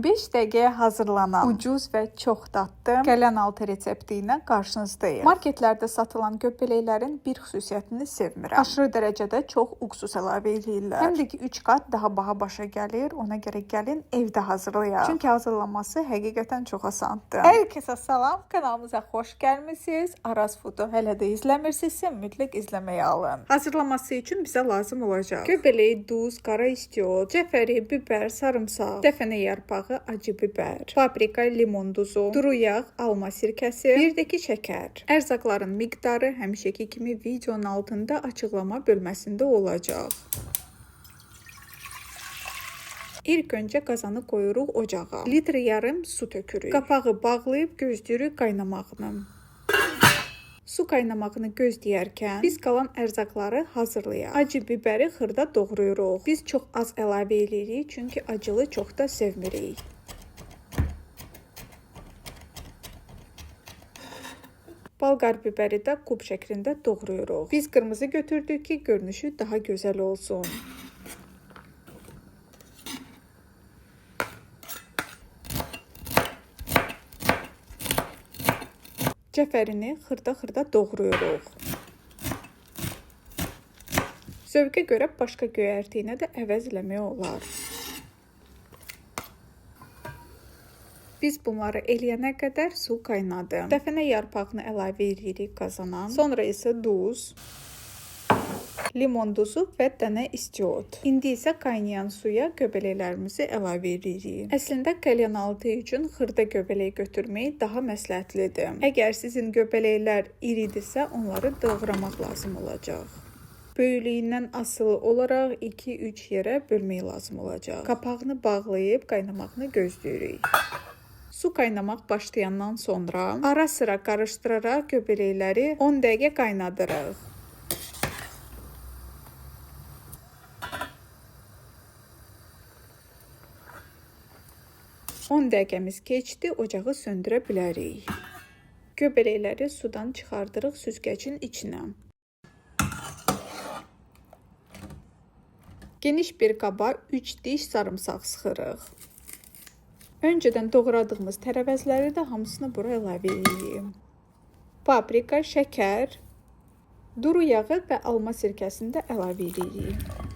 15 dəqiqəyə hazırlanan, ucuz və çox dadlı qəlyanaltı resepti ilə qarşınızdayım. Marketlərdə satılan göbələklərin bir xüsusiyyətini sevmirəm. Aşırı dərəcədə çox uksus əlavə eləyirlər. Həm də ki 3 qat daha baha başa gəlir. Ona görə gəlin evdə hazırlayaq. Çünki hazırlaması həqiqətən çox asandır. Hər kəsə salam, kanalımıza xoş gəlmisiniz. Araz Food-u hələ də izləmirsinizsə, mütləq izləməyə alın. Hazırlaması üçün bizə lazım olacaq: göbələk, duz, qara istiot, cəfəri, biber, sarımsaq, dəfənə yarpağı, acı biber, paprika, limon duzu, duru yağ, alma sirkəsi, bir də ki şəkər. Ərzaqların miqdarı həmişəki kimi videonun altında açıqlama bölməsində olacaq. İlk öncə qazanı qoyuruq ocağa. 1,5 litr su tökürük. Qapağı bağlayıb gözləyirik qaynamağını. Su qaynamağını gözləyərkən biz qalan ərzaqları hazırlayaq. Acı biberi xırda doğrayırıq. Biz çox az əlavə eləyirik, çünki acılı çox da sevmirik. Bolqar biberi də kub şəklində doğrayırıq. Biz qırmızı götürdük ki, görünüşü daha gözəl olsun. Cəfərini xırda-xırda doğrayırıq. Zövqə görə başqa göyərti ilə də əvəz eləmək olar. Biz bunları eləyənə qədər su qaynadı. Dəfənə yarpağını əlavə eləyirik qazana. Sonra isə duz, limon duzu və dənə istiot. İndi isə qaynayan suya göbələklərimizi əlavə edirik. Əslində qəlyanaltı üçün xırda göbələk götürmək daha məsləhətlidir. Əgər sizin göbələklər iridirsə, onları doğramaq lazım olacaq. Böyüklüyündən asılı olaraq 2-3 yerə bölmək lazım olacaq. Qapağını bağlayıb qaynamağını gözləyirik. Su qaynamaq başlayandan sonra ara sıra qarışdıraraq göbələkləri 10 dəqiqə qaynadırıq. 10 dəqiqəmiz keçdi, ocağı söndürə bilərik. Göbələkləri sudan çıxardırıq süzgəcin içinə. Geniş bir qaba 3 diş sarımsaq sıxırıq. Öncədən doğradığımız tərəvəzləri də hamısını bura əlavə edirik. Paprika, şəkər, duru yağı və alma sirkəsini də əlavə edirik.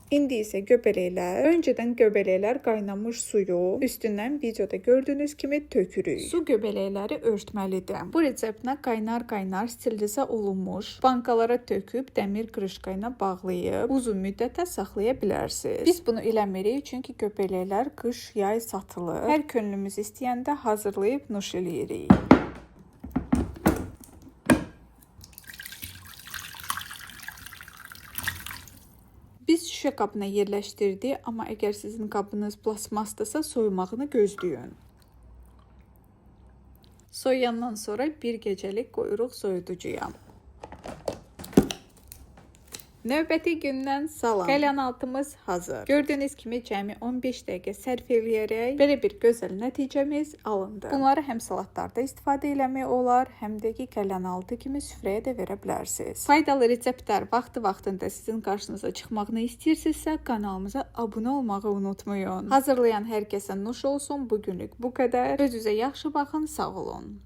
İndi isə göbələklər, öncədən göbələklər qaynamış suyu üstündən videoda gördüyünüz kimi tökürük. Su göbələkləri örtməlidir. Bu reseptlə qaynar-qaynar sterilizə olunmuş bankalara töküb dəmir qrışqa ilə bağlayıb uzun müddətə saxlaya bilərsiniz. Biz bunu eləmirik, çünki göbələklər qış, yay satılır. Hər könlümüz istəyəndə hazırlayıb nuş eləyirik. Biz şüşə qabına yerləşdirdik, amma əgər sizin qabınız plastmasdırsa, soyumağını gözləyin. Soyuyandan sonra bir gecəlik qoyuruq soyuducuya. Növbəti gündən salam. Qəlyanaltımız hazır. Gördüyünüz kimi cəmi 15 dəqiqə sərf eləyərək belə bir gözəl nəticəmiz alındı. Bunları həm salatlarda istifadə eləmək olar, həm də ki qəlyanaltı kimi süfrəyə də verə bilərsiniz. Faydalı reseptlər vaxtı-vaxtında sizin qarşınıza çıxmağını istəyirsinizsə, kanalımıza abunə olmağı unutmayın. Hazırlayan hər kəsə nuş olsun. Bugünlük bu qədər. Özünüzə yaxşı baxın, sağ olun.